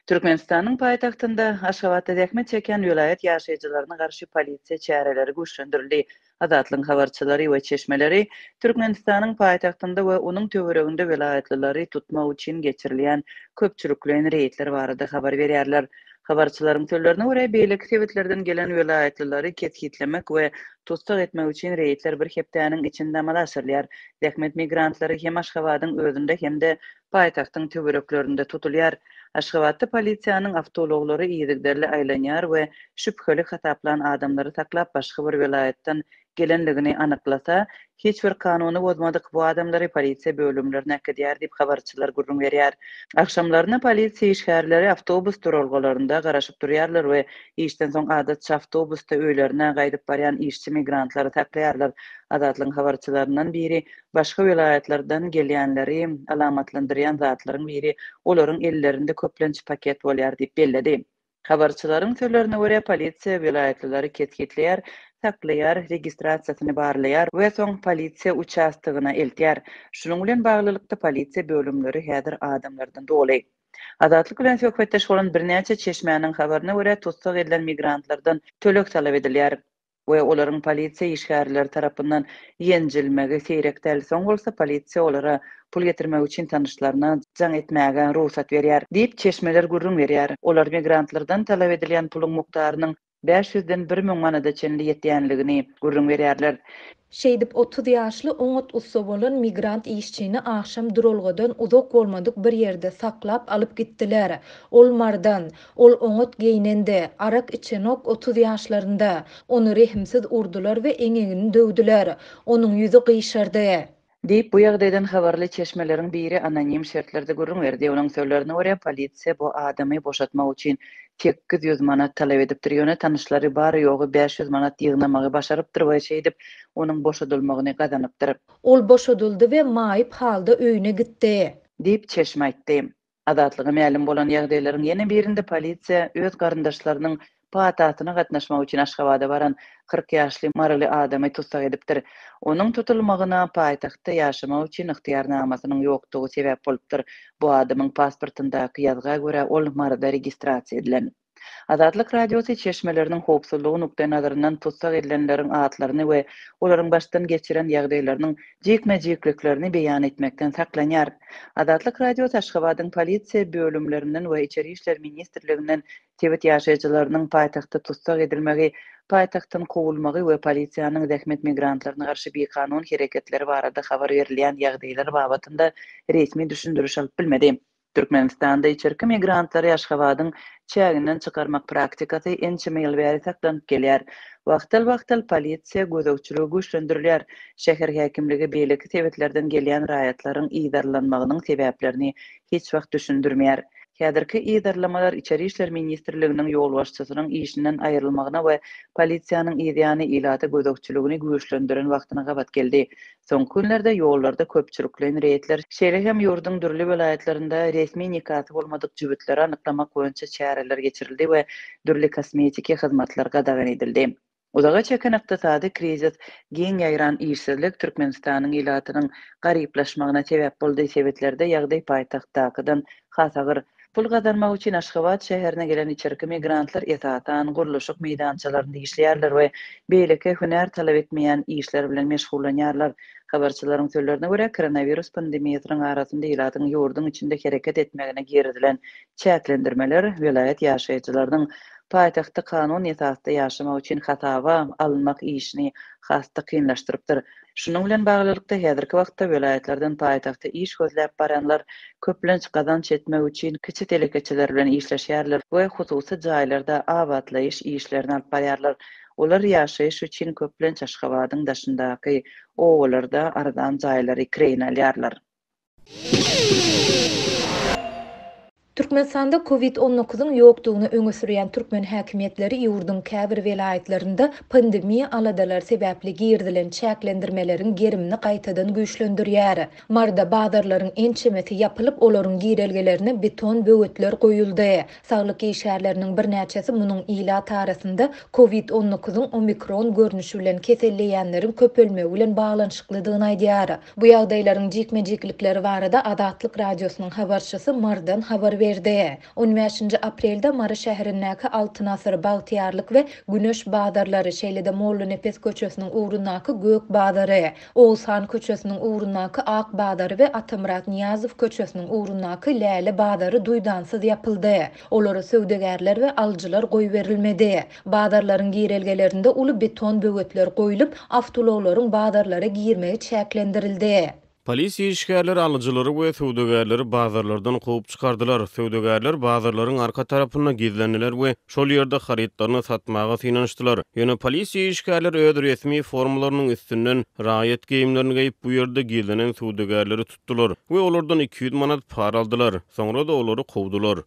Türkmenistanyň paýtagtynda, Aşgabatda zähmet çekýän welaýat ýaşaýjylaryna garşy polisiýa çäreleri güýçlendirildi. Azatlygyň habarçylary we çeşmeleri Türkmenistanyň paýtagtynda we onuň töwereginde welaýatlylary tutmak üçin geçirilýän köpçülikleýin reýdler barada habar berýärler. Habarçylaryň sözlerine görä, beýleki sebitlerden gelen welaýatlylary kesgitlemek we tussag etmek üçin reýdler bir hepdäniň içinde amala aşyrylýar. Zähmet migrantlary hem Aşgabadyň özünde hem-de paýtagtyň töwereklerinde tutulýar. Aşgabatda polisiýanyň awtoulaglary yzygiderli aýlanýar we şübheli hasaplan adamlary saklap başga bir welaýatdan gelenligini anyklasa, hiç bir kanuny bozmadyk bu adamlary polisiýa bölümlerine äkidýär diýip habarçylar gürrüň berýär. Agşamlaryna polisiýa işgärleri awtobus duralgalarynda garaşyp durýarlar we işden soň adatça awtobusda öýlerine gaýdyp barýan işçi migrantlary saklaýarlar. Azatlygyň habarçylaryndan biri Başga welaýatlardan gelýänleri alamatlandyrýan zatlaryň biri olaryň ellerinde köplenç paket bolýar diýip belledi. Habarçylaryň sözlerine görä, polisiýa welaýatlylary kesgitleýär, saklaýar, registrasiýasyny barlaýar we soň polisiýa uçastogyna eltýär. Şunuň bilen baglylykda, polisiýa bölümleri häzir adamlardan doly. Azatlyk bilen söhbetdeş bolan birnäçe çeşmäniň habaryna görä, tussag edilen migrantlardan töleg talap edilýär. we olaryň polisiýa işgärleri tarapyndan ýenjilmegi seýrek däl, soň bolsa polisiýa olara pul getirmek üçin tanyşlaryna jaň etmäge rugsat berýär, diýip, çeşmeler gürrüň berýär. Olar migrantlardan talap edilýän puluň mukdarynyň 500-den 1000 manada çenli ýetýänligini gürrüň berýärler. Şeýdip, 30 ýaşly oňat ussa bolan migrant işçini agşam duralgadan uzak bolmadyk bir ýerde saklap alyp gitdiler. Ol Mardan. Ol oňat geýnendi, arak içenok 30 ýaşlarynda. Ony rehimsiz urdular we eňegini döwdüler. Onuň ýüzi gyşardy. Diýip, bu ýagdaýdan habarly çeşmeleriň biri anonim şertlerde gürrüň berdi. Onuň sözlerine görä, polisiýa bu adamy boşatmak üçin 800 manat talap edipdir, ýöne tanyşlary bary-ýogy 500 manat ýygnamagy başarypdyr we şeýdip, onuň boşadylmagyny gazanypdyr. Ol boşadyldy we maýyp halda öýüne gitdi. Diýip, çeşme aýtdy. Azatlyga mälim bolan ýagdaýlaryň ýene birinde polisiýa öz garyndaşlarynyň patasyna gatnaşmak üçin Aşgabada baran 40 ýaşly maryly adamy tussag edipdir. Onuň tutulmagyna paýtagtda ýaşamak üçin ygtyýarnamasynyň ýokdugy sebäp bolupdyr. Bu adamyň pasportyndaky ýazga görä, ol Maryda registrasiýa edilen. Azatlyk Radiosy çeşmeleriniň howpsuzlygy nukdaýnazaryndan tussag edilenleriň atlaryny we olaryň başdan geçiren ýagdaýlarynyň jikme-jikliklerini beýan etmekden saklanýar. Azatlyk Radiosy Aşgabadyň polisiýa bölümlerinden we Içeri işler ministrliginden sebit ýaşaýjylarynyň paýtagtda tussag edilmegi, paýtagtdan kowulmagy we polisiýanyň zähmet migrantlaryna garşy bikanun hereketleri barada habar berilýän ýagdaýlar babatynda resmi düşündiriş alyp bilmedi. Türkmenistanda içerki migrantlary Aşgabadyň çäginden çykarmak praktikasy ençeme ýyl bäri saklanyp gelýär. Wagtal-wagtal polisiýa gözegçiligi güýçlendirilýär. Şäher häkimligi beýleki sebitlerden gelýän raýatlaryň yzarlanmagynyň sebäplerini hiç wagt düşündirmeýär. Häzirki yzarlamalar Içeri işler ministrliginiň ýolbaşçysynyň işinden aýrylmagyna we polisiýanyň yzýany ilata gözegçiligini güýçlendiren wagtyna gabat geldi. Soňky günlerde ýollarda köpçülikleýin reýdler, şeýle hem ýurduň dürli welaýatlarynda resmi nikasy bolmadyk jübütleri anyklamak boýunça çäreler geçirildi we dürli kosmetiki hyzmatlar gadagan edildi. Uzaga çeken ykdysady krizis, giň ýaýran işsizlik Türkmenistanyň ilatynyň garyplaşmagyna sebäp boldy, sebitlerde ýagdaý paýtagtdakydan has agyr. Pul gazanmak üçin Aşgabat şäherine gelen içerki migrantlar esasan gurluşyk meýdançalarynda işleýärler we beýleki hünär talap etmeýän işler bilen meşgullanýarlar. Habarçylaryň sözlerine görä, koronawirus pandemiýasynyň arasynda ilatyň ýurduň içinde hereket etmegine girizilen çäklendirmeler welaýat ýaşaýjylarynyň paýtagtda kanun esasda ýaşamak üçin hasaba alynmak işini has-da kynlaşdyrypdyr. Şunuň bilen baglylykda, häzirki wagtda welaýatlardan paýtagta iş gözläp baranlar köplenç gazanç etmek üçin kiçi telekeçiler bilen işleşýärler we hususy jaýlarda abatlaýyş işlerini alyp barýarlar. Olar ýaşaýyş üçin köplenç Aşgabadyň daşyndaky obalarda arzan jaýlary kireýine alýarlar. Türkmenistanda Covid on dokuzyň ýokdugyny öňe sürýän türkmen häkimiýetleri ýurduň käbir welaýatlarynda pandemiýa aladalary sebäpli girizilen çäklendirmeleriň gerimini gaýtadan güýçlendirýär. Maryda bazarlaryň ençemesi ýapylyp, olaryň girelgelerine beton böwetler goýuldy. Saglyk işgärleriniň birnäçesi munuň ilat arasynda Covid on dokuzyň omikron görnüşi bilen keselleýänleriň köpelmegi bilen baglanyşyklydygyny aýdýar. Bu ýagdaýlaryň jikme-jiklikleri barada Azatlyk Radiosynyň habarçysy Marydan habar berýär. berdi. On bäşinji aprelde Mary şäherindäki Altyn asyr, Bagtyýarlyk we Güneş bazarlary, şeýle-de Mollanepes köçesiniň ugrundaky Gök bazary, Oguzhan köçesiniň ugrundaky Ak bazary we Atamyrat Nyýazow köçesiniň ugrundaky Läle bazary duýdansyz ýapyldy. Olara söwdagärler we alyjylar goýberilmedi. Bazarlaryň girelgelerinde uly beton böwetler goýlup, awtoulaglaryň bazarlara girmegi çäklendirildi. Polisiýa işgärleri alyjylary we söwdagärleri bazarlardan kowup çykardylar. Söwdagärler bazarlaryň arka tarapynda gizlendiler we şol ýerde harytlaryny satmaga synanyşdylar. Ýöne polisiýa işgärleri öz resmi formalarynyň üstünden raýat geýimlerini geýip, bu ýerde gizlenen söwdagärleri tutdular we olardan 200 manat para aldylar. Soňra-da olary kowdular.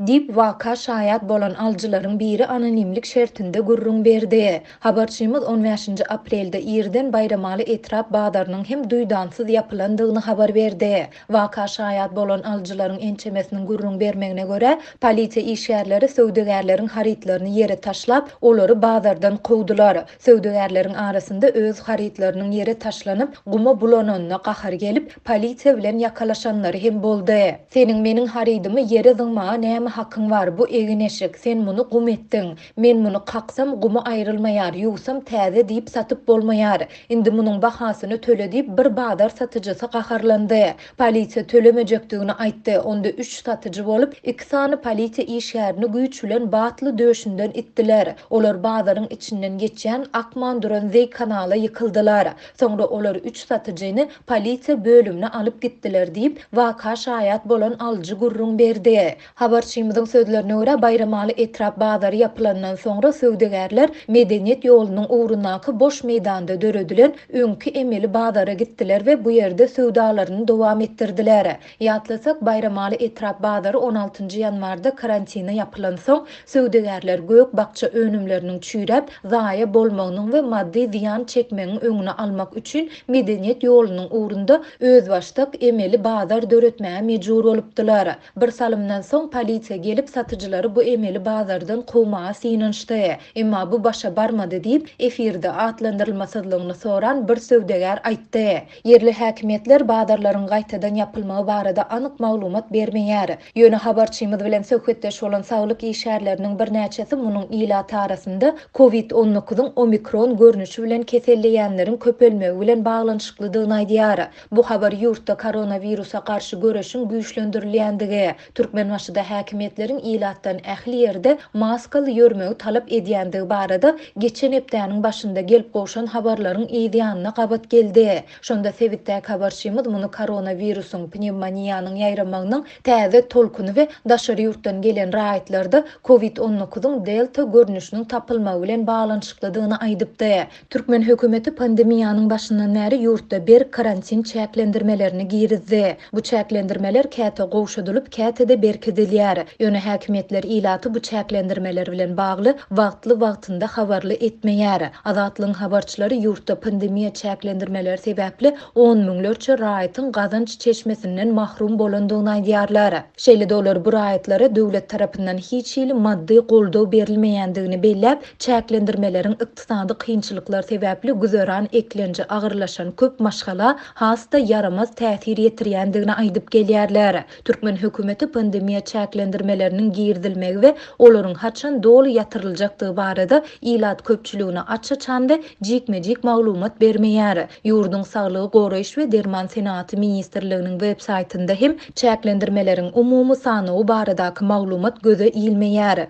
Diýip, waka şaýat bolan alyjylaryň biri anonimlik şertinde gürrüň berdi. Habarçymyz on bäşinji aprelde irden Baýramaly etrap bazarynyň hem duýdansyz ýapylandygyny habar berdi. Waka şaýat bolan alyjylaryň ençemesiniň gürrüň bermegine görä, polisiýa işgärleri söwdagärleriň harytlaryny ýere taşlap, olary bazardan kowdular. Söwdagärleriň arasynda öz harytlarynyň ýere taşlanyp, guma bulananyna gahary gelip, polisiýa bilen ýakalaşanlary hem boldy. Seniň meniň harydymy ýere zyňmaga näme hakyň bar, bu egin-eşik, sen muny gum etdiň. Men muny kaksam, gumy aýrylmaýar, ýuwsam täze diýip satyp bolmaýar. Indi munuň bahasyny töle diýip, bir bazar satyjysy gaharlandy. Polisiýa tölemejekdigini aýtdy. Onda üç satyjy bolup, iki sany polisiýa işgärini güýç bilen batly döşünden itdiler. Olar bazaryň içinden geçýän, akman duran zeý kanala ýykyldylar. Soňra olar üç satyjyny polisiýa bölümine alyp gitdiler diýip, waka şaýat bolan alyjy gürrüň berdi. Habarçymyzyň sözlerine görä, Baýramaly etrap bazary ýapylandan soňra söwdagärler Medeniýet ýolunyň ugrundaky boş meýdanda döredilen öňki emeli bazara gitdiler we bu ýerde söwdalaryny dowam etdirdiler. Ýatlasak, Baýramaly etrap bazary on altynjy ýanwarda karantine ýapylansoň, söwdagärler gök-bakja önümleriniň çüýräp, zaýa bolmagynyň we maddy zyýan çekmegiň öňüni almak üçin Medeniýet ýolunyň ugrunda özbaşdak emeli bazar döretmäge mejbur bolupdylar. Bir salymdan soň polisiýa gelip satyjylary bu emeli bazardan kowmaga synanyşdy. Emma bu başa barmady diýip, efirde atlandyrylmasyzlygyny soran bir söwdagär aýtdy. Ýerli häkimiýetler bazarlaryň gaýtadan ýapylmagy barada anyk maglumat bermeýär. Ýöne habarçymyz bilen söhbetdeş bolan saglyk işgärleriniň birnäçesi munuň ilat arasynda Covid on dokuzyň omikron görnüşi bilen keselleýänleriň köpelmegi bilen baglanyşyklydygyny aýdýar. Bu habar ýurtda koronawirusa garşy göreşiň güýçlendirilýändigi, Türkmenbaşyda häkimiýetleriň ilatdan ähli ýerde maskaly ýörmegi talap edýändigi barada geçen hepdäniň başynda gelip gowşan habarlaryň yz ýanyna gabat geldi. Şonda sebitdäki habarçymyz muny koronawirusyň, pnewmoniýanyň ýaýramagynyň täze tolkuny we daşary ýurtdan gelen raýatlarda covid on dokuzyň delta görnüşiniň tapylmagy bilen baglanyşyklydygyny aýdypdy. Türkmen hökümeti pandemiýanyň başyndan bäri ýurtda berk karantin çäklendirmelerini girizdi. Bu çäklendirmeler käte gowşadylyp, käte-de berkidilýär. Ýöne häkimiýetler ilaty bu çäklendirmeler bilen bagly wagtly-wagtynda habarly etmeýär. Azatlygyň habarçylary ýurtda pandemiýa çäklendirmeleri sebäpli on müňlerçe raýatyň gazanç çeşmesinden mahrum bolandygyny aýdýarlar. Şeýle-de olar bu raýatlara döwlet tarapyndan hiç hili maddy goldaw berilmeýändigini belläp, Çäklendirmeleriň ykdysady kynçylyklar sebäpli güzeran eklenji agyrlaşan köp maşgala has-da ýaramaz täsir ýetirýändigini aýdyp gelýärler. Türkmen hökümeti pandemiýa çäklendirmeleriniň girizilmegi we olaryň haçan doly ýatyryljakdygy barada ilat köpçüligine aç-açan we jikme-jik maglumat bermeýär. Ýurduň Saglygy goraýyş we derman senagaty ministrliginiň web saýtynda hem çäklendirmeleriň umumy sanawy baradaky maglumat göze ilmeýär.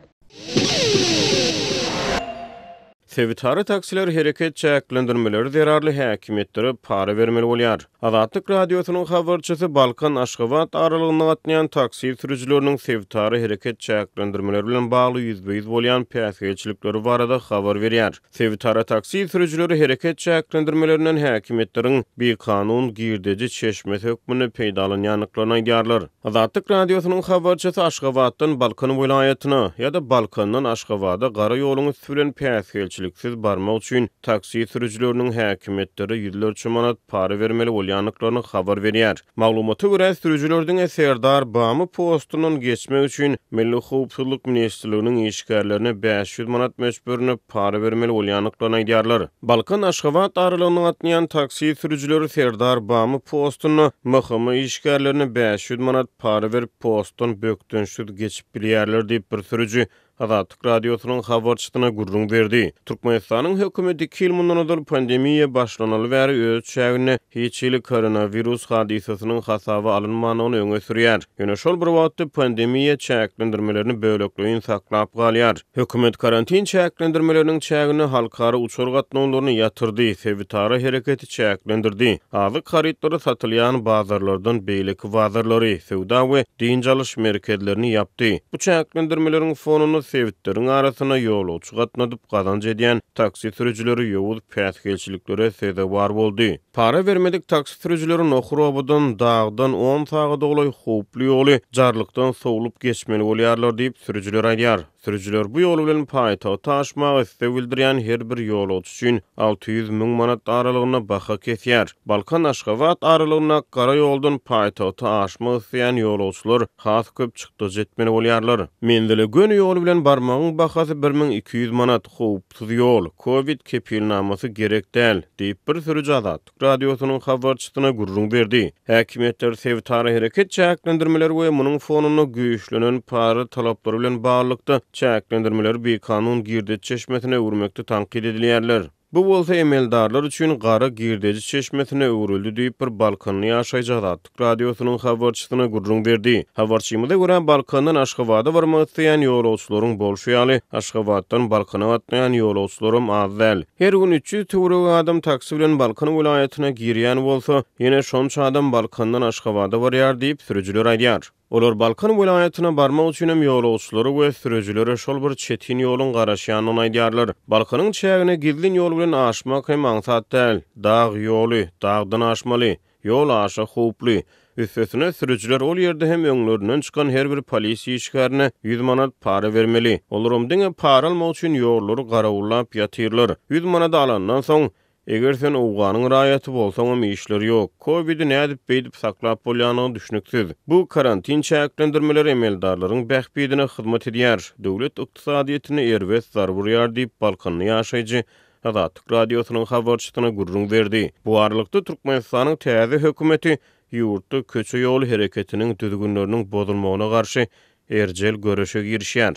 Sebitara taksiler hereket çäklendirmeleri zerarly häkimiýetlere para bermeli bolýar. Azatlyk Radiosynyň habarçysy Balkan-Aşgabat aralygynda gatnaýan taksi sürüjileriniň sebitara hereket çäklendirmeleri bilen bagly ýüzbe-ýüz bolýan päsgelçilikleri barada habar berýär. Sebitara taksi sürüjileri hereket çäklendirmelerinden häkimiýetleriň bikanun girdeji çeşmesi hökmünde peýdalanýandyklaryny aýdýarlar. Azatlyk Radiosynyň habarçysy Aşgabatdan Balkan welaýatyna ýa-da Balkandan Aşgabada gara ýoluň üsti bilen päsgelçilik. päsgelçiliksiz barmak üçin taksi sürüjileriniň häkimiýetlere ýüzlerçe manat para bermeli bolýandyklaryny habar berýär. Maglumata görä, sürüjiler diňe Serdar Bamy postundan geçmek üçin Milli howpsuzlyk ministrliginiň işgärlerine 500 manat möçberinde para bermeli bolýandyklaryny aýdýarlar. Balkan-Aşgabat aralygynda gatnaýan taksi sürüjileri Serdar Bamy postunda MHM işgärlerine 500 manat para berip, postdan bökdençsiz geçip bilýärler diýip, bir sürüji Azatlyk Radiosynyň habarçysyna gürrüň berdi. Türkmenistanyň hökümeti iki ýyl mundan ozal pandemiýa başlanaly bäri öz çäginde hiç hili koronawirus hadysasynyň hasaba alynmandygyny öňe sürýär. Ýöne şol bir wagtda pandemiýa çäklendirmelerini bölekleýin saklap galýar. Hökümet karantin çäklendirmeleriniň çäginde halkara uçar gatnawlaryny ýatyrdy, sebitara hereketi çäklendirdi, azyk harytlary satylýan bazarlardan beýleki bazarlary, söwda we dynç alyş merkezlerini ýapdy. Bu çäklendirmeleriň fonunda sebitleriň arasynda ýolagçy gatnadyp gazanç edýän taksi sürüjileri ýowuz päsgelçiliklere sezewar boldy. Para bermedik taksi sürüjileri Nohur obadan, dagdan on sagada golaý howply ýoly jarlykdan sowlup geçmeli bolýarlar diýip, sürüjiler aýdýar. Sürüjiler bu ýol bilen paýtagta aşmaga isleg bildirýän her bir ýolagçy üçin 600 müň manat aralygynda baha kesýär. Balkan-Aşgabat aralygyndaky gara ýoldan paýtagta aşmak isleýän ýolagçylar has köp çykdajy etmeli bolýarlar. Menzile göni ýol bilen barmagyň bahasy 1200 manat, howpsuz ýol, covid kepilnamasy gerek däl, diýip, bir sürüji Azatlyk Radiosynyň habarçysyna gürrüň berdi. Häkimiýetler sebitara hereket çäklendirmeleri we munuň fonunda güýçlenen para talaplary bilen baglylykda, çäklendirmeleri bikanun girdeji çeşmesine öwürmekde tankyt edilýärler. Bu bolsa emeldarlar üçin gara girdeji çeşmesine öwrüldi diýip, bir balkanly ýaşaýjy Azatlyk Radiosynyň habarçysyna gürrüň berdi. Habarçymyza görä, Balkandan Aşgabada barmak isleýän ýolagçylaryň bolşy ýaly, Aşgabatdan Balkana gatnaýan ýolagçylaram az däl. Her gün 300 töweregi adam taksi bilen Balkan welaýatyna girýän bolsa, ýene şonça adam Balkandan Aşgabada barýar diýip, sürüjiler aýdýar. Olar Balkan welaýatyna barmak üçinem ýolagçylara we sürüjilere şol bir çetin ýoluň garaşýandygyny aýdýarlar. Balkanyň çägine gizlin ýol bilen aşmak hem aňsat däl. Dag ýoly, dagdan aşmaly. Ýol aşa howply. Üstesine, sürüjiler ol ýerde hem öňlerinden çykan her bir polisiýa işgärine ýüz manat para bermeli. Olaram diňe para almak üçin ýollary garawullap ýatyrlar. Ýüz manady alandan soň, eger sen Owganyň raýaty bolsaňam işleri ýok. Kowidi nädip beýdip saklap bolýandygy düşnüksiz. Bu karantin çäklendirmeleri emeldarlaryň bähbidine hyzmat edýär. Döwlet ykdysadyýetine erbet zarba urýar diýip, balkanly ýaşaýjy Azatlyk Radiosynyň habarçysyna gürrüň berdi. Bu aralykda, Türkmenistanyň täze hökümeti ýurtda köçe-ýol hereketiniň düzgünleriniň bozulmagyna garşy erjel göreşe girişýär.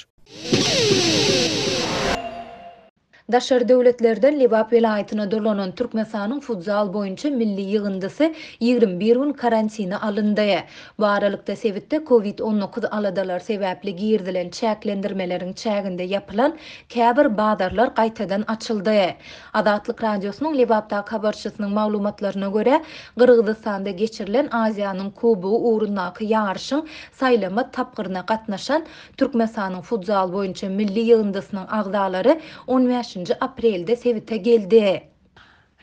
Daşary döwletlerden Lebap welaýatyna dolanan Türkmenistanyň futzal boýunça milli ýygyndysy 21 gün karantine alyndy. Bu aralykda sebitde Covid 19 aladalary sebäpli girizilen çäklendirmeleriň çäginde ýapylan käbir bazarlar gaýtadan açyldy. Azatlyk Radiosynyň Lebapdaky habarçysynyň maglumatlaryna görä, Gyrgyzystanda geçirilen Aziýanyň Kubogy ugrundaky ýaryşyň saýlama tapgyryna gatnaşan Türkmenistanyň futzal boýunça milli ýygyndysynyň agzalary on bäşinji aprelde sebite geldi.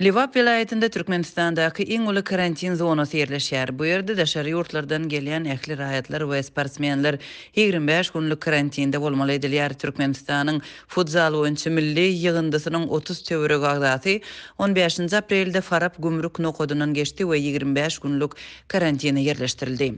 Lebap welaýatynda Türkmenistandaky iň uly karantin zonasy ýerleşýär. Bu ýerde daşary ýurtlardan gelýän ähli raýatlar we sportsmenler 25 günlük karantinde bolmaly edilýär. Türkmenistanyň futzal boýunça milli ýygyndysynyň 30 töweregi agzasy on bäşinji aprelde Farap gümrük nokadyndan geçdi we 25 günlük karantine ýerleşdirildi.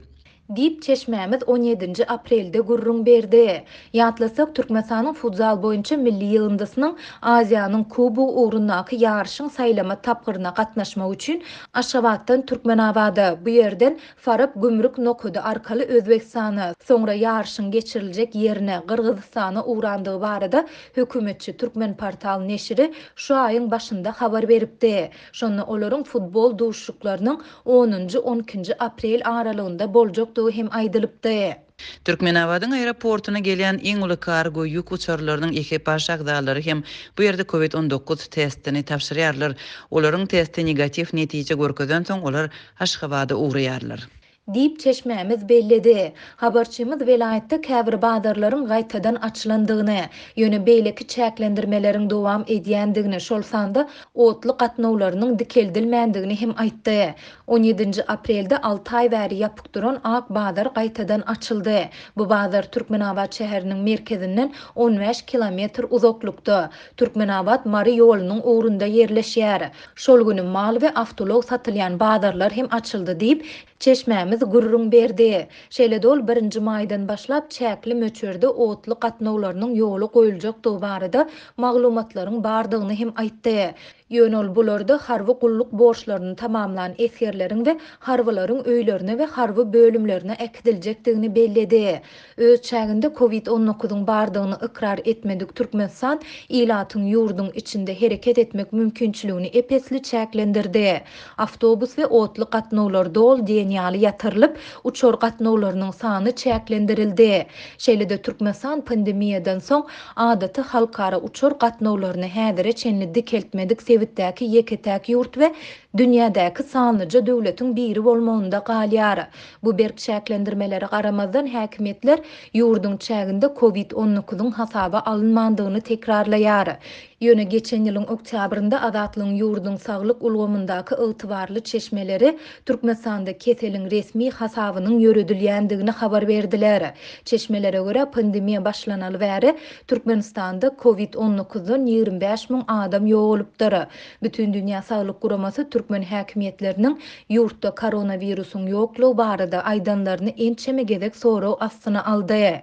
Diýip, çeşmämiz on ýedinji aprelde gürrüň berdi. Ýatlasak, Türkmenistanyň futzal boýunça milli ýygyndysynyň Aziýanyň Kubogy ugrundaky ýaryşyň saýlama tapgyryna gatnaşmak üçin Aşgabatdan Türkmenabada, bu ýerden Farap gümrük nokady arkaly Özbegistana, soňra ýaryşyň geçiriljek ýerine, Gyrgyzystana ugrandygy barada hökümetçi Turkmenportal neşiri şu aýyň başynda habar beripdi. Şonda olaryň futbol duşuşyklarynyň onunjy-on ikinji aprel aralygynda boljakdygy hem aýdylypdy. Türkmenabadyň aeroportuna gelýän iň uly kargo ýük uçarlarynyň ekipaž agzalary hem bu ýerde covid 19 testini tabşyrýarlar. Olaryň testi negatiw netije görkezensoň, olar Aşgabada ugraýarlar. Diýip, çeşmämiz belledi. Habarçymyz welaýatda käbir bazarlaryň gaýtadan açylandygyny, ýöne beýleki çäklendirmeleriň dowam edýändigini, şol sanda otly gatnawlarynyň dikeldilmändigini hem aýtdy. On ýedinji aprelde alty aý bäri ýapyk duran Ak bazar gaýtadan açyldy. Bu bazar Türkmenabat şäheriniň merkezinden on bäş kilometr uzaklykda, Türkmenabat-Mary ýolunyň ugrunda ýerleşýär. Şol güni mal we awtoulag satylýan bazarlar hem açyldy diýip, çeşmämiz gürrüň berdi. Şeýle-de ol birinji maýdan başlap çäkli möçberde otly gatnawlarynyň ýola goýuljakdygy barada maglumatlaryň bardygyny hem aýtdy. Ýöne ol bularda harby gulluk borçlaryny tamamlan esgerleriň we harbylaryň öýlerine we harby bölümlerine äkidiljekdigini belledi. Öz çäginde Covid on dokuzyň bardygyny ykrar etmedik Türkmenistan ilatyň ýurduň içinde hereket etmek mümkinçiligini ep-esli çäklendirdi. Awtobus we otly gatnawlar doly diýen ýaly ýatyrylyp, uçar gatnawlarynyň sany çäklendirildi. Şeýle-de Türkmenistan pandemiýadan soň adaty halkara uçar gatnawlaryny häzire çenli dikeltmedik sebitdäki ýeke-täk ýurt we dünýädäki sanlyja döwletiň biri bolmagynda galýar. Bu berk çäklendirmelere garamazdan, häkimiýetler ýurduň çäginde Covid on dokuzyň hasaba alynmandygyny tekrarlaýar. Ýöne geçen ýylyň oktýabrynda Azatlygyň ýurduň saglyk ulgamyndaky ygtybarly çeşmeleri Türkmenistanda keseliň resmi hasabynyň ýöredilýändigini habar berdiler. Çeşmelere görä, pandemiýa başlanaly bäri Türkmenistanda Covid on dokuzdan 25 müň adam ýogalypdyr. Bütindünýä saglyk guramasy türkmen häkimiýetleriniň ýurtda koronawirusyň ýoklugy barada aýdanlaryny ençeme gezek sorag astyna aldy.